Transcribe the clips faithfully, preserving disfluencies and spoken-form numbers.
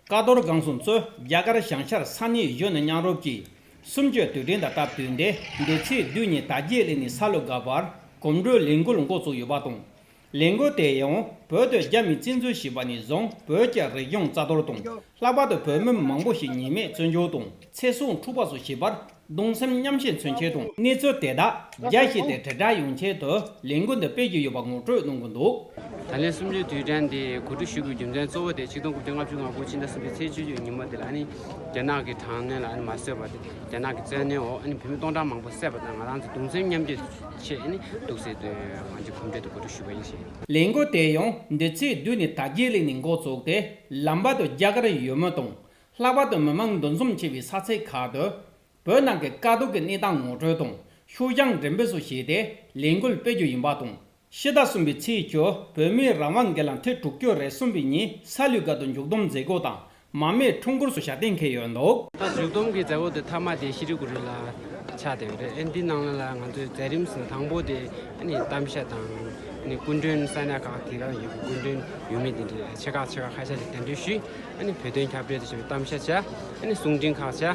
ཀ་རྡོར་སྒང་སུ་གཙོས་རྒྱ་གར་བྱང་ཤར་ས་གནས་གཞོན་ནུ་མཉམ་རུབ་ཀྱིས་གསུམ་བཅུའི་དུས་དྲན་དང་སྟབས་བསྟུན་ཏེ། འདི་ཚེས་བདུན་ཉིན་དར་རྒྱས་གླིང་ནས་ས་ལུ་སྒར་བར་གོམ་བགྲོད་ལས་འགུལ་འགོ་བཙུགས་ཡོད་པ་དང་། ལས་འགུལ་དེ་ཡང་བོད་དུ་རྒྱ་མིས་བཙན་འཛུལ་བྱས་པ་ནས་བཟུང་བོད་ཀྱི་རིག་གཞུང་རྩ་གཏོར་དང་། ལྷག་པར་དུ་བོད་མི་མང་པོ་ཞིག་ཉེས་མེད་བཙོན་འཇུག་དང་ཚེ་སྲོག་འཕྲོག་པ་སོགས་བྱས་པར་གདུང་སེམས་མཉམ་སྐྱེད་མཚོན་ཆེད་དང་། གནས་ཚུལ་དེ་དག་རྒྱ་བྱས་ཏེ་དྲིལ་བསྒྲགས་ཡོང་ཆེད་དུ་ལས་འགུལ་འདི་སྤེལ་གྱི་ཡོད་པ་ངོ་སྤྲོད་གནང་གི་འདུག། ད་ལན་གསུམ་བཅུའི་དུས་དྲན་འདི་གོ་སྒྲིག་ཞུ་དགོས་རྒྱུ་མཚན་གཙོ་བོ་དེ་ཆིག་སྟོང་དགུ་བརྒྱ་ལྔ་བཅུ་ང་དགུ་ཕྱི་ཟླ་གསུམ་པའི་ཚེས་བཅུ་གཅིག་ཉིན་མོ་དེ་ལ་ཨ་ནི་རྒྱ་ནག་གི་དྲག་གནོན་ལ་ཨ་ནི་མ་བཟོད་པ་དེ། རྒྱ་ནག་གི་བཙན་གནོན་འོག་ཨ་ནི་བོད་མི་སྟོང་ཕྲག་མང་པོ་བསད་པ་དང་། ང་རང་ཚོ་གདུང་སེམས་མཉམ་སྐྱེད་ཆེད་ཨ་ནི་འདུག་ཟེར་དུས་ང་ཚོས་གོམ་བགྲོད་དེ་གོ་སྒྲིག་ཞུས་པ་ཡིན་ཞེས། ལས་འགུལ་དེ་ཡང་འདི་ཚེས་བདུན་ནས་དར་རྒྱས་གླིང་ནས་འགོ་བཙུགས་ཏེ། ལམ་བར་དུ་རྒྱ་གར་ཡུལ་མི་དང་། ལྷག་པར་དུ་མི་མང་འདུ་འཛོམས་ཆེ་བའི་ས་ཚིགས་ཁག་ཏུ་བོད་ནང་གི་དཀའ་སྡུག་གི་གནས་སྟངས་ངོ་སྤྲོད་དང་ཤོག་བྱང་འགྲེམས་སྤེལ་སོགས་བྱས་ཏེ་ལས་འགུལ་སྤེལ་རྒྱུ་ཡིན་པ་དང་། ཕྱི་ཟླ་གསུམ་པའི་ཚེས་བཅུ་བོད་མིའི་རང་དབང་སྒེར་ལངས་ཐེངས་དྲུག་ཅུ་རེ་གསུམ་པའི་ཉིན་ས་ལུ་སྒར་དུ་མཇུག་བསྡོམས་མཛད་སྒོ་དང་མར་མེ་ཁྲོམ་སྐོར་སོགས་བྱ་སྟངས་འཁེལ་ཡོད་འདུག། ད་མཇུག་བསྡོམས་ཀྱི་མཛད་སྒོ་དེ་མཐའ་མ་དེ་ཤི་ལི་གུ་རི་ལ་ཆགས་བསྡད་ཡོད་རེད། ཨ་ནི་འདི་ནང་ལ་ང་ཚོའི་མཛད་རིམ་ཟིན་དང་པོ་དེ་ཨ་ནི་གཏམ་བཤད་དང་ཨ་ནི་སྐུ་མགྲོན་ས་གནས་ཁག་དེ་ག་ཡོད་པའི་སྐུ་མགྲོན་ཡོད་མེད་དེ་འདྲའི་ཆེ་ཁག་ཆེ་ཁག་ཁ་ཤས་ཤིག་གདན་འདྲེན་ཞུས། ཨ་ནི་བོད་དོན་ཁྱབ་བསྒྲགས་དང་བྱས་པའི་གཏམ་བཤད་བྱས། ཨ་ནི་གསུང་འཕྲིན་ཁག་བྱས།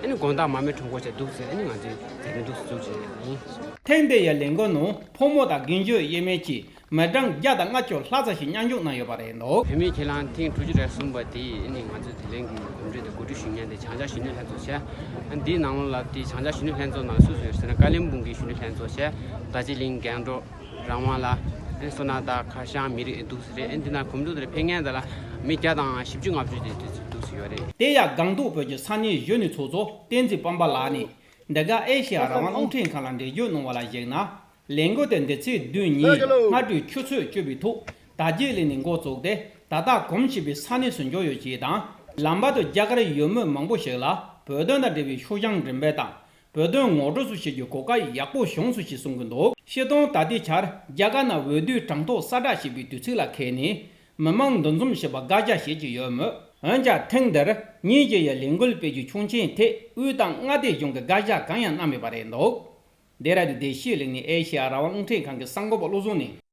ཨ་ནི་དགོང་དག་མར་མེ་ཁྲོམ་སྐོར་བྱས་འདུག་ཟེར། ཨ་ནི་ང་ཚོའི་མཛད་རིམ་འདུག་སེ་བཙུགས་བྱས་ཡིན། ཐེངས་འདིའི་ལས་འགུལ་ནང་ཕོ་མོ་དང་རྒན་གཞོན་དབྱེ་མེད་ཀྱིས་མི་གྲངས་བརྒྱ་དང་ལྔ་བཅུ་ལྷག་ཙམ་ཞིག་མཉམ་ཞུགས་གནང་ཡོད་པ་རེད་འདུག། བོད་མིའི་ཁས་བླངས་ཐེངས་དྲུག་ཅུ་རེ་གསུམ་པ་དེ་ཨ་ནི་ང་ཚོའི་དེ་ལན་གྱི་གོམ་བགྲོད་དེ་གོ་སྒྲིག་ཞུ་མཁན་དེ་བྱང་ཤར་གཞོན་ནུ་ལྷན་ཚོགས་བྱས། ཨ་ནི་འདིའི་ནང་ལོགས་ལ་དེ་བྱང་ཤར་གཞོན་ནུ་ལྷན་ཚོགས་ནང་སུ་སུ་ཡོད་ཟེར་ན། ཀ་ལིམ་པོང་གི་གཞོན་ནུ་ལྷན་ཚོགས་བྱས། རྡོ་རྗེ་གླིང་། སྒང་ཏོག་རང་དབང་ལ། ཨ་ནི་སོ་ན་ད་ཁ་ཤང་མི་རིགས་འདུག་སེ་རེད། ཨ་ནི་འདི་ན་གོམ་བགྲོད་དེར་ཕེབས་མཁན་དེ་ལ་མི་བརྒྱ་དང་བཞི་བཅུ་ལྔ་བཅུ་དེ་དུས་ཚོད་འདུག་སེ་ཡོད་རེད། དེ་ཡང་སྒང་ཏོག་བོད་ཀྱི་ས་གནས་གཞོན་ནུ་ཚོགས་གཙོ་བསྟན་འཛིན་སྤེན་པ་ལགས་ནས། འདི་ག་ཨེ་ཤེ་ཡ་རང་དབང་རླུང་འཕྲིན་ཁང་ལ་འགྲེལ་བརྗོད་གནང་བ་ལ་གཞིགས་ན། ལས་འགུལ་དེ་འདི་ཚེས་བདུན་ཉིན་སྔ་དྲོའི་ཆུ་ཚོད་བཅུ་པའི་ཐོག་དར་རྒྱས་གླིང་ནས་འགོ་བཙུགས་ཏེ། ད་ལྟ་གོམས་ཞེས་པའི་ས་གནས་སུ་འབྱོར་ཡོད་ཅེས་དང་། ལམ་བར་དུ་རྒྱ་གར་ཡུལ་མི་མང་པོ་ཞིག་ལ་བོད་དོན་དང་འབྲེལ་བའི་ཤོག་བྱང་འགྲེམས་སྤེལ་དང་། བོད་དོན་ངོ་སྤྲོད་སོགས་བྱེད་རྒྱུའི་གོ་སྐབས་ཡག་པོ་བྱུང་སོང་ཞེས་གསུང་གི་འདུག། སྤྱིར་བཏང་ད་ལྟའི་ཆར་རྒྱ་གར་ནང་འོས་བསྡུའི་གྲངས་ཐོ་གསལ་བསྒྲགས་བྱས་པའི་དུས་ཚིགས་ལ་འཁེལ་ནས། མི་མང་འདུ་འཛོམས་བྱེད་པར་བཀག་རྒྱ་བྱེད་ཀྱི་ཡོད་མོད། འོན་ཀྱང་ཐེངས་འདིར་ཉིན་བཞི་ཡི་ལས་འགུལ་སྤེལ་རྒྱུའི་ཆོག་མཆན་ཐད་དབུས་དང་མངའ་སྡེ་གཞུང་གིས་བཀག་རྒྱ་གང་ཡང་གནང་མེད་པ་རེད་འདུག། འདི་ར་དེ་བདེ་སྐྱིད་གླིང་ནས་ཨེ་ཤེ་ཡ་རང་དབང་རླུང་འཕྲིན་ཁང་གི་གསར་འགོད་པ་བློ་བཟང་ནས་